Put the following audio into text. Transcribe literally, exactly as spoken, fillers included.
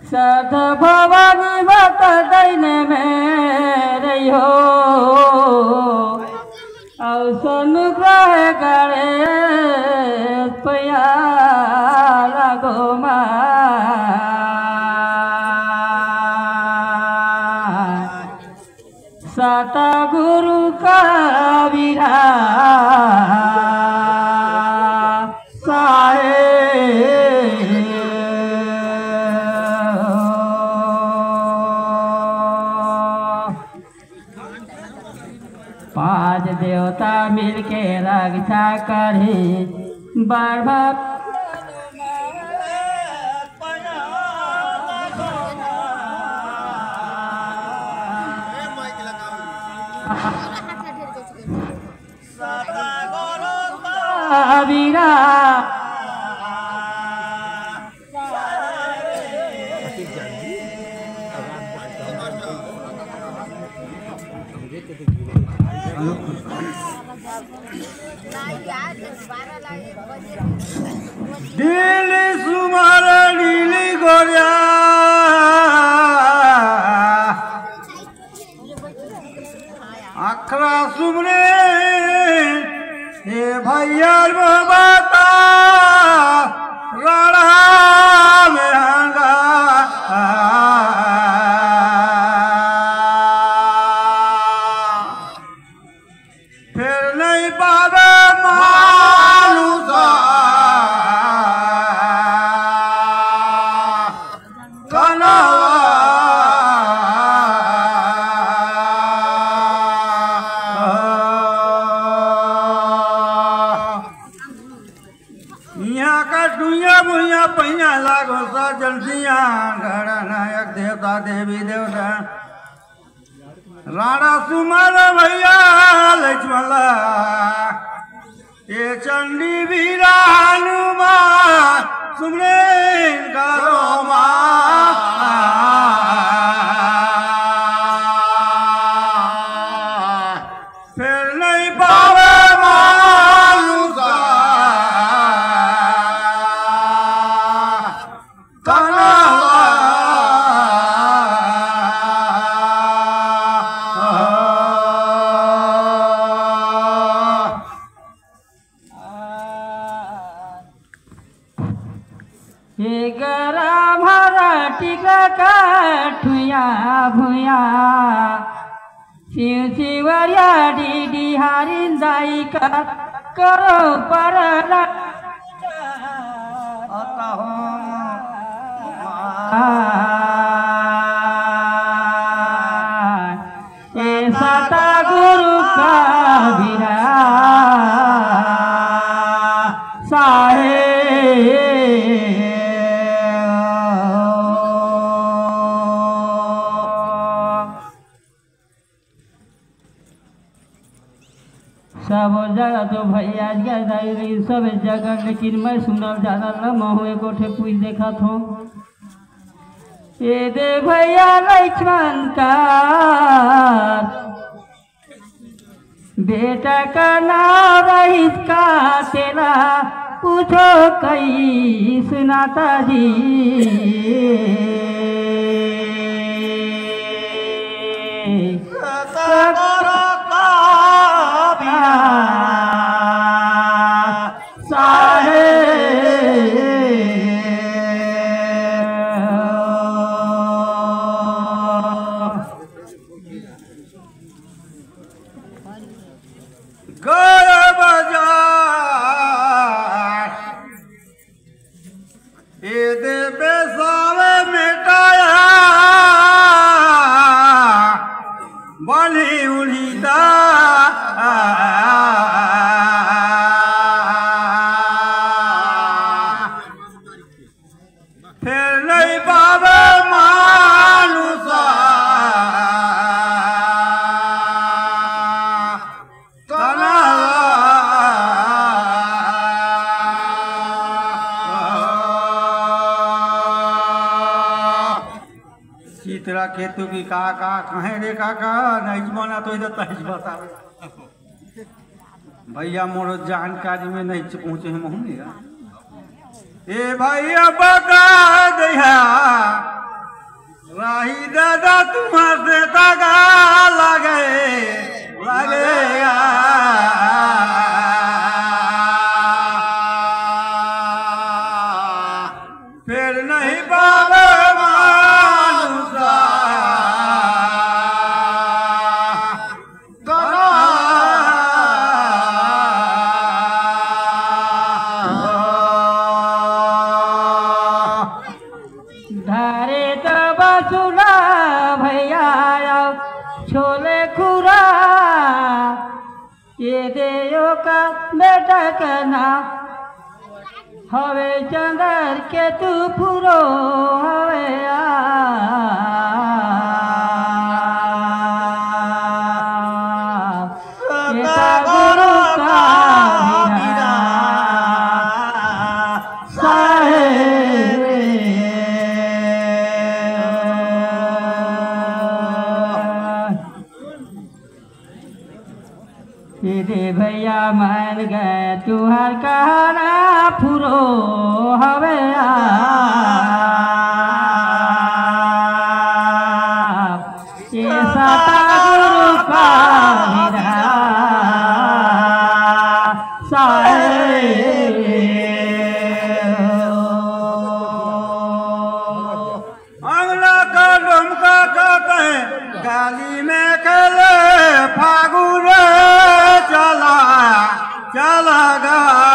सत भवानी बत दैन मेरे हो, औ सनुग्रह गणेश पया लगो मा। सतगुरु कबीरा साहेब। पांच देवता मिलके रक्षा करही, बड़ भक्त कबीरा। नीली सुमर नीली गोरिया, अखरा सुमरे हे भैया रो बता, राणा में हंगा। फेर नहीं पावे मानुष कनवा। यहाँ का दुनिया भुइया पहिया लागो सा जलसिया, घर नायक देवता देवी देवता। राणा सुमर भैया लक्ष्मण ला, ये चंडी बीरा हनुमान सुमरेन करो मा। फेर नहीं पावे मानुष कनवा। हे गरा भरा टीका का ठुया भुया, शिव शिवरिया डीडी हारिन दाई का करो पर। ए सतगुरु कबीरा साहेब। सब जगह तो भैया आज के दाई रही, सब जगह, लेकिन मैं सुनल जानल न, महू एको ठे पूछ देखत हो। ए दे भैया लक्ष्मण का, बेटा का नाम रहिस का तेला, पूछो कई सुनाता जी। सतगुरु कबीरा साहेब। गए बाजार, ए दे बेसावे मेटाया, बली उड़ीदा। फेर नहीं पावे मानुष कनवा। चित्रा केतु की का का कहे रे काका, नहीं बना तो इधर तहज बता। भैया मोर जानकारी में नहीं पहुँचे हैं महू मेरा। ए भैया बता दइहा, राही दादा तुम्हार से तगा लगे, लगेगा। फिर नहीं पावे मानुसा। धरे त बसुला भैया, छोले खुरा, ये देयो का बेटा के नाम हवे चंदर के तू पुरो हवे आ। ये गुरु का बिना साहेब। सीधे भैया मन गए तुहर कहना पुरो हवे आ। ये सतगुरु का विधा साहेब। अंगना का डुमका कहते हैं, गाली में खेले फागुन चला, चला गा।